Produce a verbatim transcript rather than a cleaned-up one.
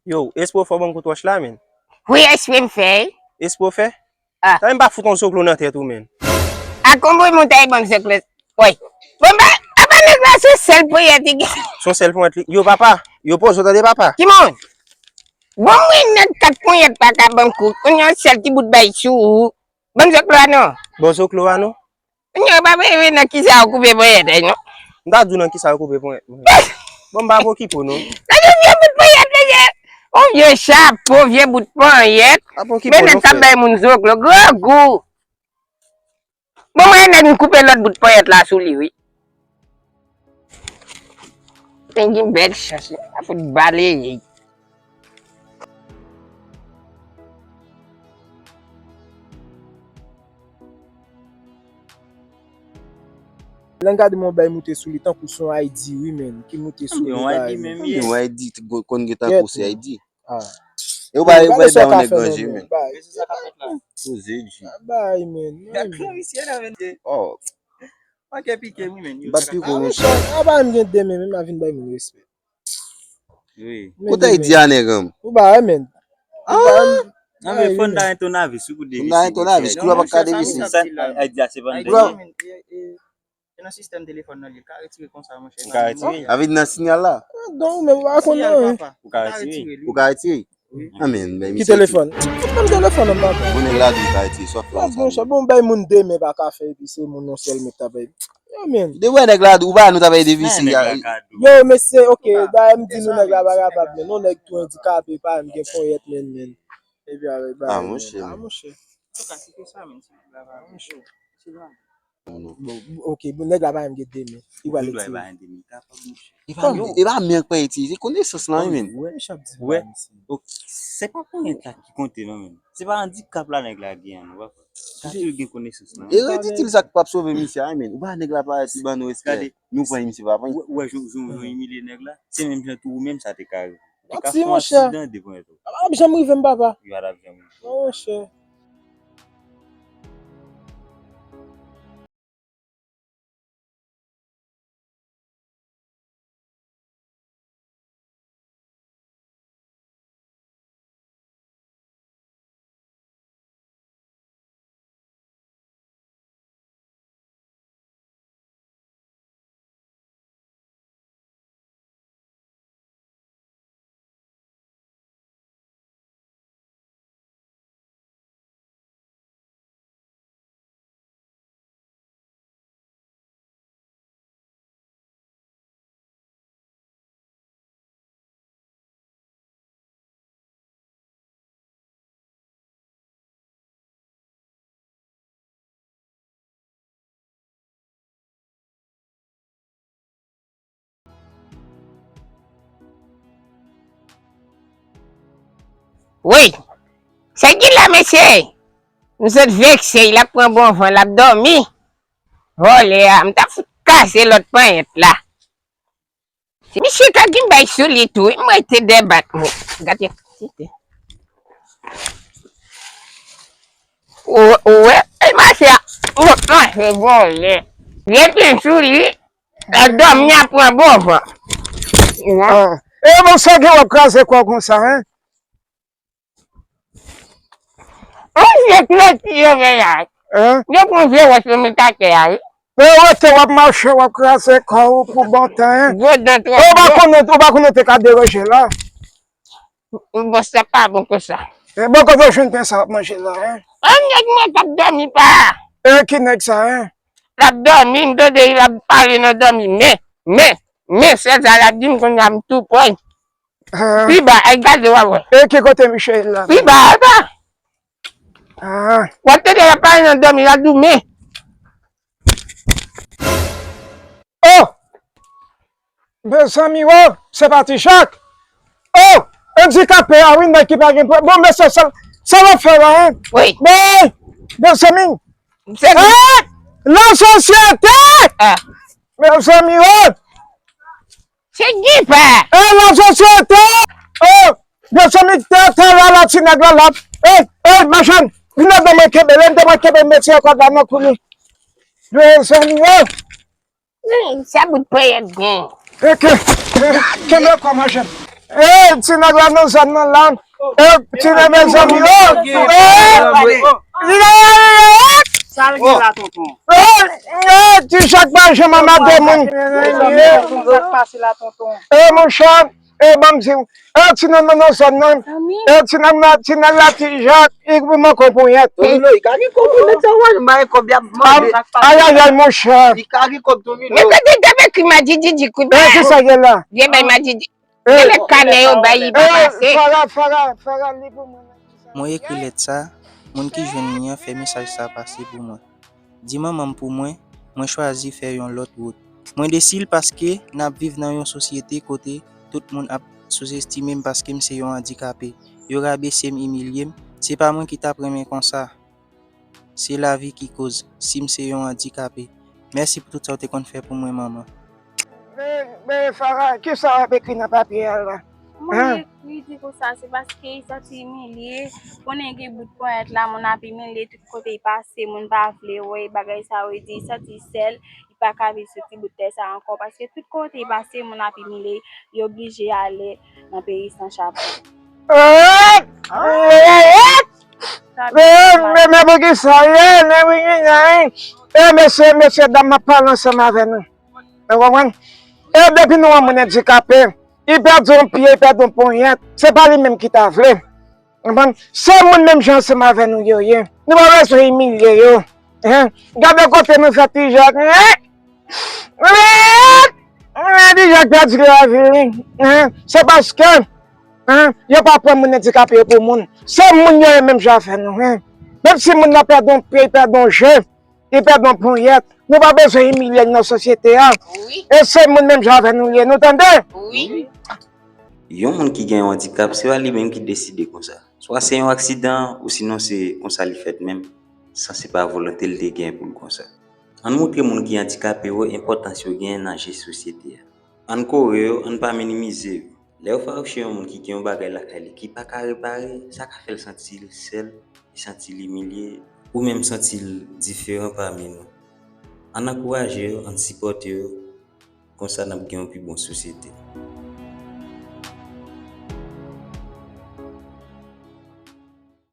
Yo, Espre fò ban m kout wòch la, men. Wi, Espre m fè. Espre fè? Ah. Sa menm pa fout yon zoklo nan tèt ou, men. A konbyen moun ta ban m zoklo? Woy. Bon, ba, apa nèg la se sèl ponyèt li gen? Son sèl ponyèt li. Yo, papa. Yo, poze w tande, papa. Ki moun? Bon, mwen nèg kat ponyèt pa ka ban m kou. Kounye a sèl ti bout bay sou ou. Ban m zoklo a non. Bon, zoklo a non. Nèg pa vle nan kisa yo koupe ponyèt, non. M ta di w nan kisa yo koupe ponyèt. Bon, m pa okipe w, non. Gade vye bout ponyèt, mesye. On vye chapo, vye bout ponyèt. Men nèg k ap bay moun zoklo, grangou. Bon, mwen nèg m koupe lòt bout ponyèt la sou li, wi. Te gen bèl chans, li pa fout baleye. Lè m gade mwen bay moute sou li tankou se yon I D, wi, men, ki moute sou li. Yon I D menm ye. Yon I D konn gentan pouse I D. Ah. E ou pa, ou pa bay yon nèg manje, men. Poze, G. Bay, men. Oh. Manke pike, wi, men. Bat piko, monchè. Apa m gen de men, men m a vin bay moun respè. Wi. Kote I D a, nèg an? Ou ba, men. Ah! Non, men fò n ta entonavis, wi, pou devis. N ta entonavis, koulè pa ka devise. I D a se pa nan sistèm telefòn nan, li ka retire konsa, monchè. Ou ka retire? Avè nan sinyal la. Donk, men ou pa konn anyen. Ou ka retire? Ou ka retire? Amen. Ki telefòn? Ki telefòn an, papa? Bon, nèg la di ou ka retire, sòf la. Monchè, bon, bay moun de men pa ka fè, epi se moun yon sèl men k ta bay. Amen. De wè nèg la di, ou pa nou ta bay devise. Yo, mesye, ok, dayè m di nou nèg la pa kapab, men non, nèg tou andikape, pa m gen ponyèt, men, men. Epi avèk bagay, ah, monchè. Ah, monchè. Antouka, se te sa, men, se nèg la pa, monchè. Se la. Bon, ok, bon, nèg la pa menm gen de men. Li pral etire. E pa, e pa men k pa etire, se konesans lan, wi, men. Wè, se pa ponyèt la ki konte, non, men. Se pa andikap la nèg la gen an, non, papa. Gade l gen konesans lan. E reditil sa k p ap sove misye a, men. Ou pa nèg la parèt, li ban nou respè. Nou pran misye pa pran. Wè, wè, jan, jan, jan imilye nèg la. Se menm jan tou ou menm sa te ka rive. Ou te ka fè yon aksidan devan yo. Sa p ap janm rive m, papa. Yo pa t ap janm rive. Non, monchè. Wi, se ki la, mesye? M sot vekse, l ap pran bon van, l ap dòmi. Vòlè a, m ta fout kase lòt ponyèt la. Misye ka gen bay sou li tou, wi, m rete dèbat mwen. Gade kantite. Ou, ou wè, e mache a, ou mache vòlè. Gen pil sou li, e dòmi a pran bon van. Ah. E bon, sa gen w ap kraze kò w konsa, en? On vye kloti yo fè la. Hein? Yo pran vye wòch yo met atè a, wi. E rete w ap mache, w ap kraze kò w pou bon tan, hein? Gwo dan twò gwo. Ou pa konnen, ou pa konnen te ka deranje la. Bon, sa pa bon konsa. E bon, kote w jwenn pen sa w ap manje la, hein? An nèg mwen k ap dòmi pa. E ki nèg sa, hein? L ap dòmi, m tande l ap pale nan dòmi. Men, men, men, sèl sa l ap di m kounye a m tou pran. Ah. Pi ba, al gade w a wè. E ki kote misye ye la? Pi ba, al ba. Ah. W ap tande l ap pale nan dòmi, l ap di w men. Oh! Mezanmi, oh, se pa ti Jak. Oh, andikape a, wi, nèg ki pa gen pwen. Bon, mesye, sa, sa w ap fè la, hein? Wi. Bon, mezanmi. Hein? Lasosyete! Ah. Mezanmi, oh! Se ki pa? Eh, lasosyete! Oh! Mezanmi, tè, tè la, la, ti nèg la, la. Eh, eh, machann, vin adan mwen kenbe, vin adan mwen kenbe, mesye, kòd la nan kou li. Mezanmi, oh! Hmm, sa bout ponyèt gen. Ok. Kenbe kò, machann. E, ti nèg la nan zòn nan la. E, ti nèg, mezanmi, o, e, li la, e, Sa l gen la, tonton? e, e, ti chak pa janm anmède moun. Mezanmi, tonton, sa k pase la, tonton? E, monchè, e, ban m di w, e, ti nèg nan nan zòn nan. E, ti nèg la, ti nèg la, ti Jak, li pou manke w ponyèt. Domino, li ka gen kòb, nèg sa wè, m bay kòb, y ap mande. Ayayay, monchè. Li ka gen kòb, Domino. Men tande, te vin ekri Madidi di kout E, kisa gen la? Vye bay Madidi. E, Lè kanè yo bay li pa e, pase. Fara, Fara, Fara, li pou mwen. Mwen ekri lèt sa, moun ki jwenn li an fè mesaj sa pase pou mwen. Di manman m pou mwen, mwen chwazi fè yon lòt wout. Mwen desi l paske n ap viv nan yon sosyete kote tout moun ap souzestime m paske m se yon andikape. Yo rabese m, imilye m. Se pa mwen ki t ap renmen konsa. Se lavi ki koz, si m se yon andikape. Mèsi pou tout sa w te konn fè pou mwen, manman. Men, men, Fara, kisa w ap ekri nan papye a la? Mwen ekri di konsa, se paske li santi imilye. Konnen gen bout ponyèt la, moun ap imilye tout kote li pase, moun pa vle wè bagay sa yo, li di li santi sèl, li pa ka viv sou ti bout tè sa ankò, paske tout kote li pase, moun ap imilye, li oblije ale nan peyi san chapo. E, e, e, Men, men, men poukisa, ye, men wi, wi, wi. E, mesye, mesye, dam, m ap pale ansanm avè nou. Ou konprann? E depi nou wè moun andikape, li pèdi yon pye, li pèdi yon ponyèt, se pa li menm ki ta vle. Ou konprann? Se moun menm jan ansanm avè nou yo ye. Nou pa bezwen imilye yo. Hein? Gade kote nou fè ti Jacques. Hein? Hein? Ti Jacques pèdi lavi li. Hein? Se paske, hein, yo pa pran moun andikape yo pou moun. Se moun yo ye menm jan avè nou. Hein? Menm si moun nan pèdi yon pye, li pèdi yon je, li pèdi yon ponyèt, nou pa bezwen imilye l nan sosyete a. E se moun menm jan avè nou li ye, nou tande? Yon moun ki gen yon andikap, se pa li menm ki deside konsa. Swa se yon aksidan, ou sinon se konsa li fèt menm, san se pa volonte l te gen pou l konsa. Ann montre moun ki andikape yo enpòtans yo genyen nan je sosyete a. Ann kore yo, ann pa minimize yo. Lè yo fawouche yon moun ki gen yon bagay lakay li ki pa ka repare, sa ka fè l santi l sèl, li santi l imilye, ou menm santi l diferan pami nou. Ann ankouraje yo, ann sipòte yo, konsa n ap gen yon pi bon sosyete.